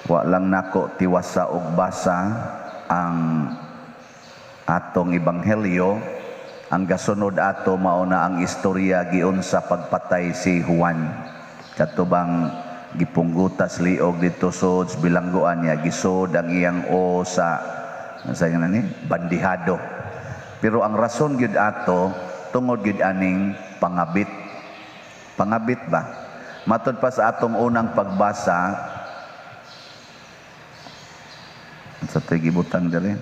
Wa lang nako tiwasa og basa ang atong ebanghelyo. Ang gasunod ato mao na ang istorya giunsa pagpatay si Juan. Kato bang gipunggutas liog didto sod sa bilangguan niya, gisod ang iyang o sa sa nga ni bandihado. Pero ang rason gyud ato tungod gyud aning pangabit. Pangabit ba? Matod pa sa atong unang pagbasa sa to'y gibutang diri.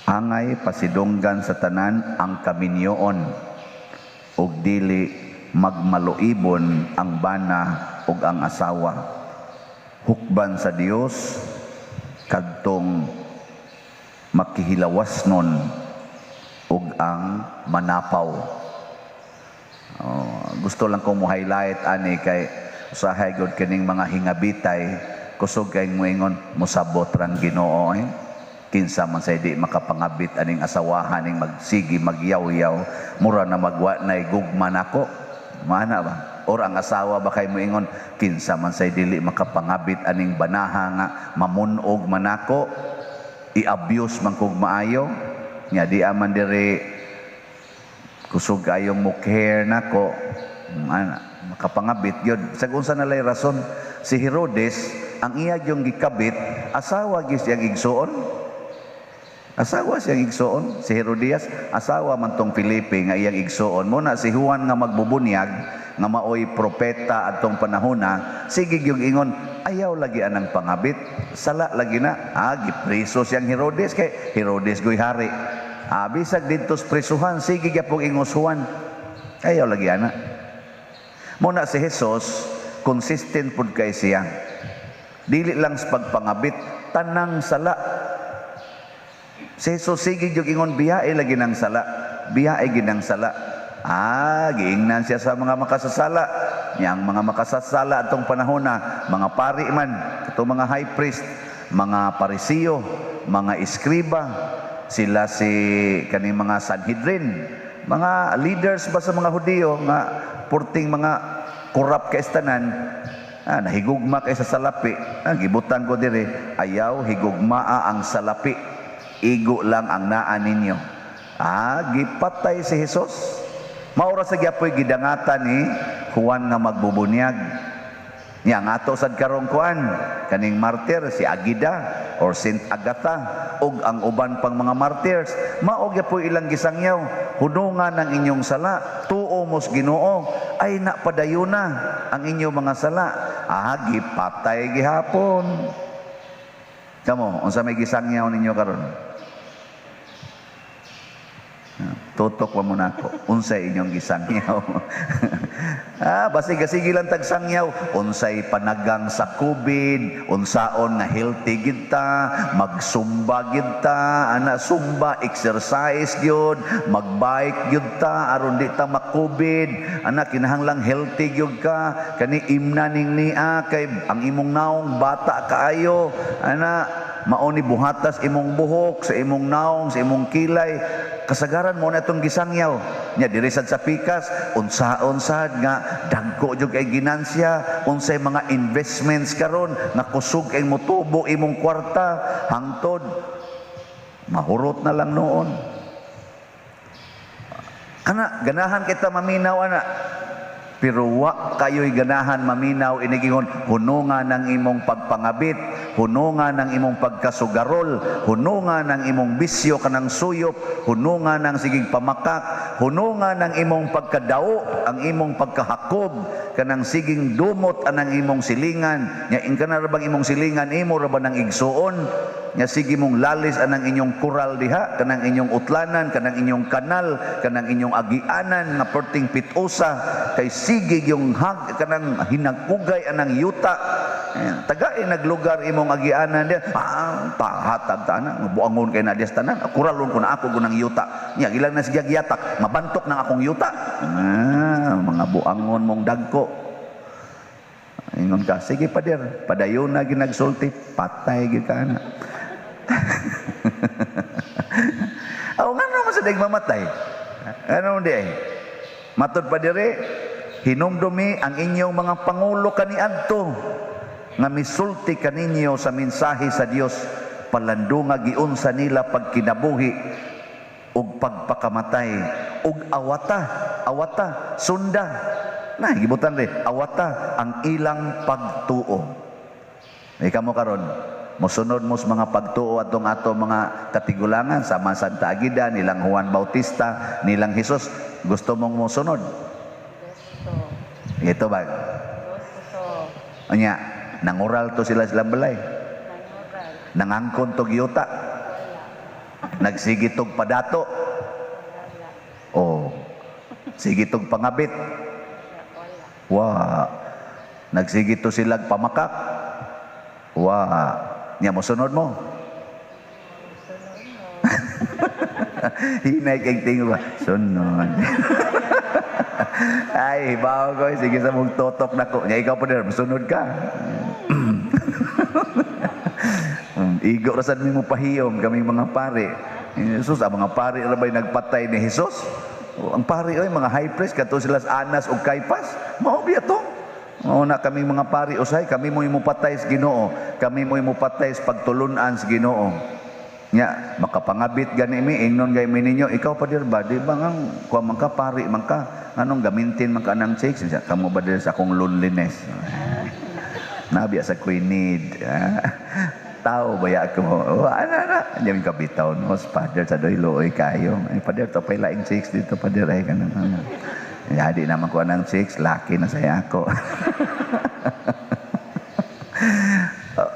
Angay pasidunggan sa tanan ang kaminyoon ug dili magmaluibon ang bana ug ang asawa. Hukban sa Dios kadtong makihilawas nun ug ang manapaw. Oh, gusto lang kong mo-highlight ani kay usahay gud kining mga hingabitay, kusog kay moingon mosabot rang Ginoo eh. Kinsa man say di makapangabit aning asawahan ning magsigi magyaw-yaw, mura na magwa nay gugma nako. Mana ba? Or ang asawa ba kay moingon kinsa man say dili makapangabit aning banaha nga mamunog manako, i-abuse man kog maayo nya di aman diri kusog kayong mo care nako, ana makapangabit gyud. Sa unsa na lay rason si Herodes ang iya gyung gikabit asawa gyud siyang igsuon. Asawa siyang igsuon si Herodias, asawa man tong Felipe nga iyang igsuon. Muna si Juan nga magbubunyag nga maoy propeta adtong panahona, sige gyud ingon ayaw lagi anang pangabit, sala lagi na. Gipreso siyang Herodes kay Herodes goy hari. Bisag didto sa presuhan, sige gyapong ingos Juan, ayaw lagi ana. Muna si Jesus consistent pud kay siya. Dili lang sa pagpangabit, tanang sala. Si Jesus sige gyud ingon biyae lagi nang sala, biyae gid nang sala. Giingnan siya sa mga makasasala. Yang mga makasasala atong panahona, mga pari man, atong mga high priest, mga parisiyo, mga eskriba, sila si kaning mga Sanhedrin, mga leaders ba sa mga Hudiyo nga purting mga corrupt kay tanan. Nahigugma kay sa salapi. Gibutang ko diri, ayaw higugmaa ang salapi. Igo lang ang naa ninyo. Gipatay si Jesus. Maura sa gyapoy gidangatan ni Juan nga magbubunyag. Nya ang ato sad karong kuan kaning martyr si Agida or Saint Agatha ug ang uban pang mga martyrs, mao gyapoy ilang gisangyaw, hunungan ang inyong sala, tuo mos Ginoo, ay na padayuna ang inyong mga sala. Gipatay gihapon. Kamo, unsa may gisangyaw ninyo karon? Tutok pa muna ako. Unsay inyong gisangyaw? Basig sige lang tagsangyaw. Unsay panagang sa COVID, unsaon nga healthy gid ta, magsumba gid ta, ana sumba, exercise gyud, magbike gyud ta aron di ta ma-COVID. Ana kinahanglang healthy gyud ka, kani imna ning nia kay ang imong naong bata kaayo. Ana mao ni buhatas imong buhok sa imong naong, sa imong kilay. Kasagaran mo na itong gisangyaw. Nya diri sad sa pikas, unsaon sad nga dagko jud kay ginansya, unsay mga investments karon nga kusog kay motubo imong kwarta hangtod mahurot na lang noon. Kana ganahan kita maminaw ana. Pero wa kayo'y ganahan maminaw inigingon hunungan ng imong pagpangabit, hunungan ng imong pagkasugarol, hunungan ng imong bisyo kanang suyop, hunungan ng sigig pamakak, hunungan ng imong pagkadao, ang imong pagkahakob, kanang siging dumot anang imong silingan. Nya ingka na ra bang imong silingan imo ra ba nang igsuon? Nya sige mong lalis anang inyong kural diha, kanang inyong utlanan, kanang inyong kanal, kanang inyong agianan nga perting pitusa kay sige yung hag kanang hinagkugay anang yuta. Tagay naglugar imong agianan diha. Hatag ta ana, buangon kay na diha sa tanan. Kuralon ko na ako gunang yuta. Nya ilang na sige giyatak, mabantok nang akong yuta. Mga buangon mong dagko. Ingon ka, sige pader, padayon na ginagsulti, patay gyud ka ana. Aw nga naman sa daig mamatay. Ano di ay? Matod pa dire, hinumdumi ang inyong mga pangulo kaniadto nga misulti kaninyo sa mensahe sa Dios, palandunga giunsa nila pagkinabuhi ug pagpakamatay, ug awata, awata, sunda na gibutan re, awata ang ilang pagtuo. Ikaw mo karon, mosunod mo sa mga pagtuo atong ato mga katigulangan sama Santa Agida, nilang Juan Bautista, nilang Jesus. Gusto mong mosunod? Gusto. Ito ba? Gusto. Unya, nangural to sila silang balay? Nangural. Nangangkon to giyuta? Wala. Nagsige tog padato? Wala. O sige tog pangabit? Wala. Wa. Nagsige to silag pamakak? Wa. Nya mosunod mo? Sunod mo. Hinay kay tingog ba? Sunod. Ay, hibaw ko. Sige sa mong tutok na ko. Nya ikaw pa din, sunod ka. Igo ra sad mi mo pahiyom kami mga pare. Jesus, ang mga pare ra ba'y nagpatay ni Jesus? O, ang pare oy, mga high priest kato sila sa Anas ug Caiphas. Mao biya to. Mao na kami mga pari usay, kami mo'y mopatay sa Ginoo, kami mo'y mopatay sa pagtulun-an sa Ginoo. Nya, makapangabit gani mi, ingnon gay mi ninyo, ikaw pa dir ba, di ba nga, kuha man ka, pari man ka, anong gamintin man ka ng chicks? Siya, kamo ba dir sa akong loneliness? Nabiya sa ko'y need. Tao ba ya ako? Oh, ana, ana. Diyan kabitaw, no? Father, sa doy, looy kayo. Ay, Father, to pa'y laing chicks dito, Father. Ay, ganun, ano. Ya, di naman ko ng chicks, laki na saya ako.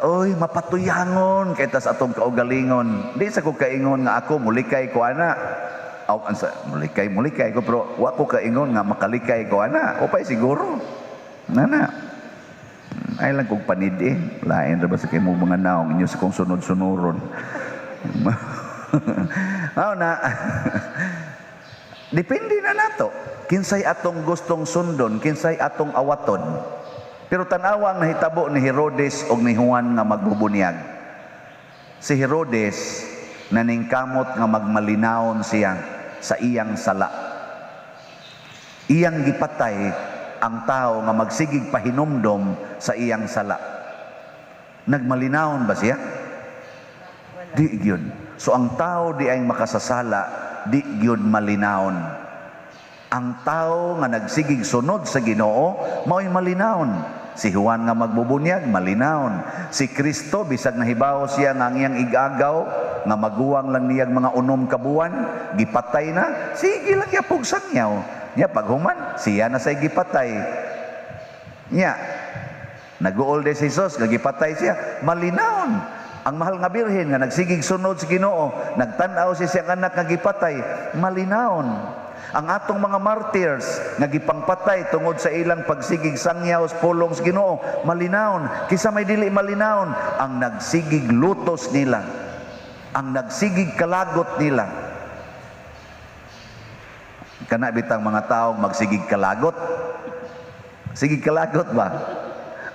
Oy, mapatuyangon kay tas atong kaugalingon. Di sa ko kaingon nga ako mulikay ko ana. Aw, ansa, mulikay, mulikay ko, pero wa ko kaingon nga makalikay ko ana. O pa'y siguro. Nana. Ay lang kong panidi. Lain ra ba sa kay mo mga naong inyo sa kong sunod-sunuron. Mao na. Depende na nato. Kinsay atong gustong sundon, kinsay atong awaton. Pero tan-awa ang nahitabo ni Herodes og ni Juan nga magbubunyag. Si Herodes naningkamot nga magmalinawon siya sa iyang sala. Iyang gipatay ang tao nga magsigig pahinumdom sa iyang sala. Nagmalinawon ba siya? Wala. Di gyud. So ang tao di ay makasasala, di gyud malinawon. Ang tao nga nagsigig sunod sa Ginoo mao'y malinawon. Si Juan nga magbubunyag, malinawon. Si Kristo bisag nahibaw siya nga ang iyang igagaw nga maguwang lang niyag mga 6 ka buwan, gipatay na, sige lang yapog sangyaw. Nya paghuman, siya na say gipatay. Nya naguol de si Jesus nga gipatay siya, malinawon. Ang mahal nga birhen nga nagsigig sunod sa Ginoo, nagtan-aw si siyang anak nga gipatay, malinawon. Ang atong mga martyrs nga gipangpatay tungod sa ilang pagsigig sangyaw sa pulong sa Ginoo, malinawon. Kisa may dili malinawon, ang nagsigig lutos nila, ang nagsigig kalagot nila. Kana bitang mga taong magsigig kalagot. Sigig kalagot ba?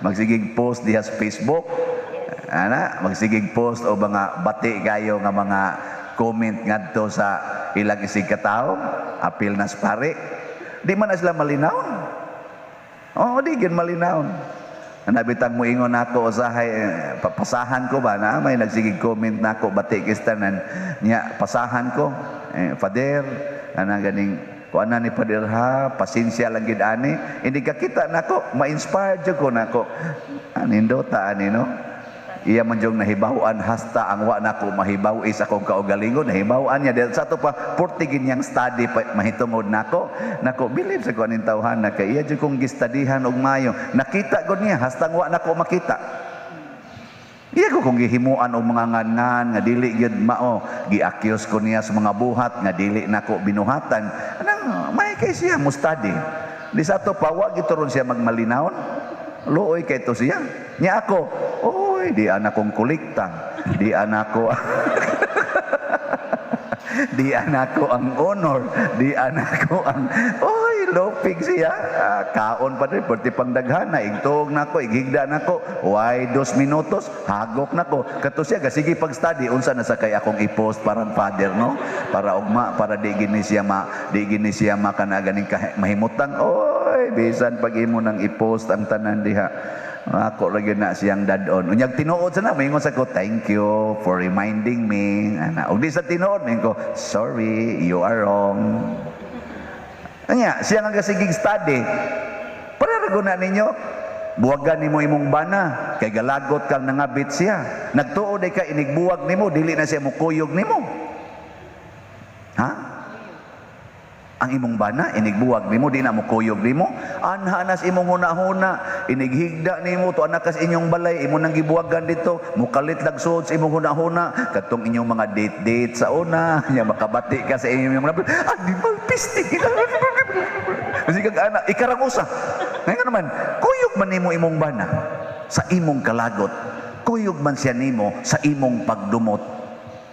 Magsigig post diha sa Facebook. Ana, magsigig post o mga bati kayo nga mga comment ngadto sa ilang isig katawo, apil na sa pare. Di man na sila malinawon. Oo, di gyud malinawon. Nabitang moingon nako usahay, pasahan ko ba na may nagsigig comment nako bati kistanan niya, pasahan ko, Father, ana ganing kuan na ni Father ha, pasensya lang gid ani. Hindi ka kita nako, ma-inspired jud ko nako. Anindota ani no. Iya man jung nahibaw-an hasta ang wa nako mahibaw is akong kaugalingon, nahibaw-an niya dahil sa ato pa porte ginyang study pa, mahitungod nako. Nako bilib sa ko aning tawhan na kay iya jud kong gistadihan og maayo. Nakita gud niya hasta ang wa nako makita. Iya ko kong gihimuan og mga ngan-ngan nga dili gyud mao, gi-accuse ko niya sa mga buhat nga dili nako binuhatan. Anang may kay siya mo study. Di sa ato pa wa gid turon siya magmalinawon. Luoy kay to siya. Nya ako, oy, di anak kong kolekta, di anak ko di anak ko ang honor, di anak ko ang, oy, Lupig siya. Ah, kaon pa rin, perti pang daghana, igtuog na ko, ighigda na ko, why 2 minutos, hagok na ko. Kato siya, sige pag-study, unsa na sa kay akong i-post parang father, no? Para ugma, para di gini siya makana ganing mahimutang. Oy, bisan pag imo nang i-post ang tanan diha. Ako ra gyud na siyang dad-on. Unyag tinuod sa na, moingon sa ko, "Thank you for reminding me." Ana, ug di sa tinuod, moingon ko, "Sorry, you are wrong." Anya, siya nga gasigig study. Pareha ra na ninyo. Buwagan nimo imong bana kay galagot kang nangabit siya. Nagtuo day ka inigbuwag nimo, dili na siya mukuyog nimo. Ha? Ang imong bana inigbuwag nimo, di na mukuyog nimo. Anha nas imong hunahuna, inighigda nimo to anak kas inyong balay, imo nang gibuwagan dito, mukalit lagsuod sa imong hunahuna katong inyong mga date date sa una, nya makabati ka sa inyong mga animal pisting. Kasi kag ana, ikarang usa. Ngayon naman, kuyog man nimo imong bana sa imong kalagot. Kuyog man siya nimo sa imong pagdumot.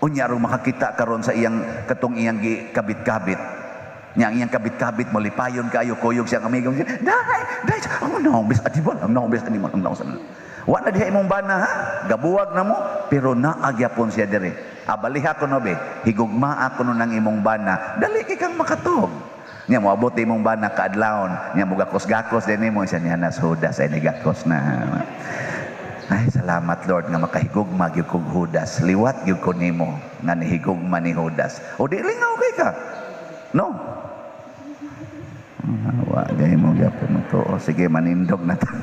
Unya aron makakita karon sa iyang katong iyang kabit-kabit. Nya ang iyang kabit-kabit malipayon kaayo, kuyog siyang amigo. Dai, dai, ang naong best animal, ang naong best animal, ang naong sa. Wa na diha imong bana ha, gabuwag na mo, pero naa gyapon siya diri. Abaliha ko no be, higugmaa ko no ng imong bana, dali kay kang makatog. Nya moabot imong bana kaadlawon, nya mugakos-gakos din nimo siya niya nas Judas ay nigakos na. Ay, salamat Lord nga makahigugma gyud kog Judas. Liwat gyud ko nimo nga nihigugma ni Judas. O di lingaw kay ka. No? Ah, wa gay mo gyapon mo to. O, sige, manindog na ta.